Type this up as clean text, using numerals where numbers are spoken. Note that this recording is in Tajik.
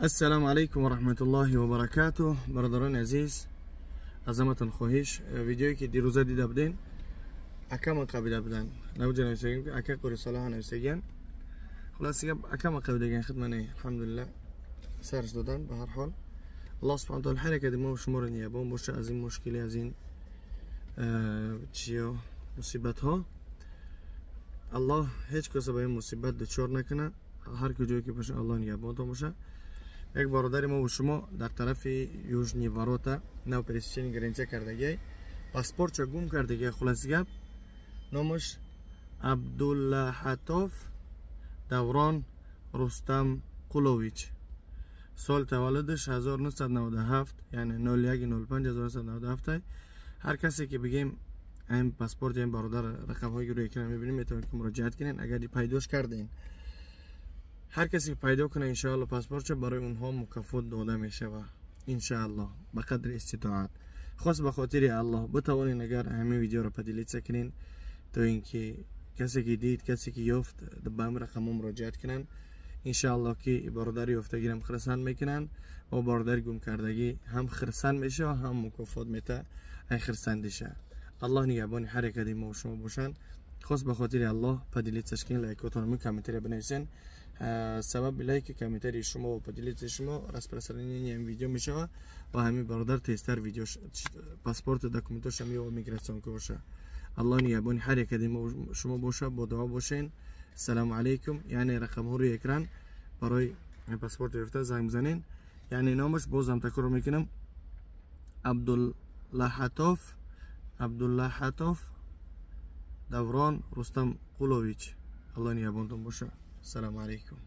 Ассалому алайкум ва раҳматуллоҳи ва баракатуҳ. Бародарони азиз, азаматон хоҳиш, видеое ки дирӯза дида будем, акама қабида будан, навҷа нависагим ки ака Қори Солоҳа нависагиян. Хулоса гап, акама қабидаган хидмане, алҳамдулилла, сарш додан. Ба ҳар ҳол, Аллоҳ субҳана таала ҳар яке мо шуморо ниябон боша аз ин мушкилӣ, аз ин чиё мусибатҳо. Аллоҳ ҳеҷ каса ба ин мусибат дучор накунад. Ҳар куҷое ки боша, Аллоҳ ниябонтон боша. Як бародари мо шумо дар тарафи Южный ворота нав пересечение граница кардагиай, паспортча гум кардагиай. Хулоси гап, номаш Абдуллаҳатов Даврон Рустамқулович, соли таваллудаш 1997, яъне 01.05.1997. Ҳар касе ки бигем ин паспорти ин бародар, рақамҳои ки рӯи экран мебинем, метавонед ки муроҷиат кунед. Агар пайдош кардем, ҳар касе ки пайдо кунад, иншоалло, паспортша, барои онҳо мукофот дода мешавад, иншоалло, ба қадри иститоат. Хос ба хотири Аллоҳ битавонед, агар ҳамин видеоро поделиться кунед, то ин ки касе ки дид, касе ки ёфт, ба ҳамин рақамҳо муроҷиат кунанд. Иншоалло ки бародари ёфтагирам хирсанд мекунанд ва бародари гумкардагӣ ҳам хирсанд мешава, ҳам мукофот мета ай хирсандиша. Аллоҳ нигаҳбони ҳар якади мо шумо бошанд. Хос ба хотири Аллоҳ поделиться ш кунед, лайкотон, комментария бинависен. Сабаби лайки, комментарии шумо ва поделиться шумо распространение видео мешава ва ҳамин бародар тезтар видео, паспорту документошам ё миграционка боша. Аллоҳ нигаҳбони ҳар якади шумо боша. Бо дуо бошен. Ассалому алайкум. Яъне рақамҳо рӯи экран, барои паспорт ёфта занг бизанен. Яъне номаш, бозам такрор мекунам, Абдуллаҳатов Даврон Рустамқулович. Аллоҳ нигаҳбонтон боша. Ассалому алайкум.